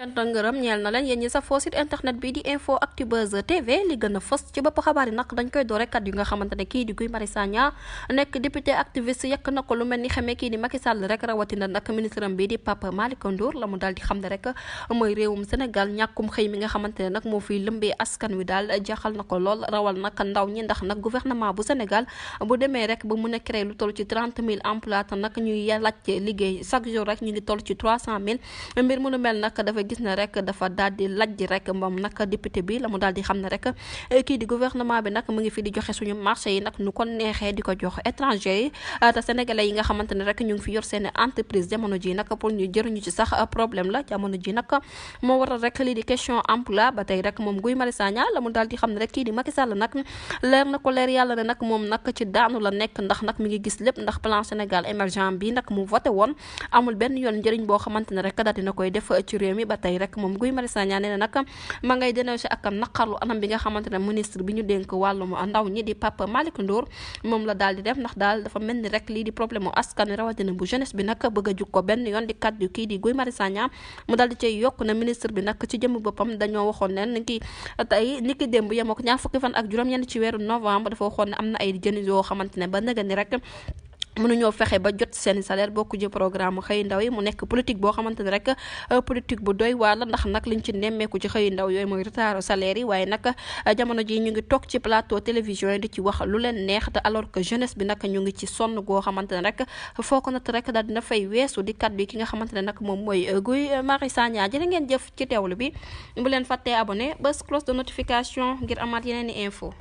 cant ak ngërëm ñeel na leen yéen ñi safoo site internet bi di info actubuzz tv li gën a fës ci bopp xabaar yi nag dañ koy doore kat yu nga xamante ne kii di Guy Marius Sagna nekk député activiste yekk na ko lu mel ni xamee kii di Macky Sall rek rawatina nag ministre am bi di Pape Malick Ndour la mu daal di xam ne rek mooy réewum Sénégal ñàkkum xëy mi nga xamante ne nag moo fiy lëmbee askan wi daal jaxal na ko lool rawal nag ndaw ñi ndax nag gouvernement bu Sénégal bu demee rek ba mun a créer lu toll ci 30 000 emplois te nag ñuy laaj liggéey chaque jour rek ñu ngi toll ci 300 000 mbir mu nu mel nag dafa gis ne rek dafa daal di lajj rek moom nag député bi la mu daal di xam ne rek kii di gouvernement bi nag mu ngi fi di joxe suñu marché yi nag nu ko neexee di ko jox étranger yi te sénégalais yi nga xamante ne rek ñu ngi fi yor seen entreprise jamono ji nag pour ñu jëruñu ci sax problème la jamono ji nag moo waral rek lii di question emploi ba tey rek moom Guy Marius Sagna la mu daal di xam ne rek kii di Macky Sall nag leer na ko leer yàlla ne nag moom nag ci daanu la nekk ndax nag mi ngi gis lépp ndax plan Sénégal émergent bi nag mu voté woon amul benn yoon njëriñ boo xamante ne rek daal dina koy def ci réew mi ba tey rek moom Guy Marius Sagna nee na nag ma ngay dénoncé ak naqarlu anam bi nga xamante ne ministre bi ñu dénk wàllum ndaw ñi di Pape Malick Ndour moom la daal di def ndax daal dafa mel ni rek lii di problème mu askan wi rawatina bu jeunesse bi nag bëgg a jug ko benn yoon di kaddu kii di Guy Marius Sagna mu daal di cay yokk na ministre bi nag ci jëmm boppam dañoo waxoon ne ni ki tey ni ki démb yemoo ko ñaar fukki fan ak juróom-ñeent ci weeru novembre dafa waxoon ne am na ay jën yoo xamante ne ba nëga ni rek mënuñoo fexe ba jot seen salaire bokku ci programme xëy ndaw yi mu nekk politique boo xamante ne rek politique bu doy waar la ndax nag liñ ci nemmeeku ci xëy ndaw yooyu mooy retard salaire yi waaye nag jamono ji ñu ngi toog ci plateau télévision yi di ci wax lu leen neex te alors que jeunesse bi nag ñu ngi ci sonn goo xamante ne rek foo ko nat rek daal dina fay weesu di kat bi ki nga xamante ne nag moom mooy Guy Marius Sagna jërë ngeen jëf ci teewlu bi bu leen fàttee abonné bés cloche de notification ngir amaat yeneen i info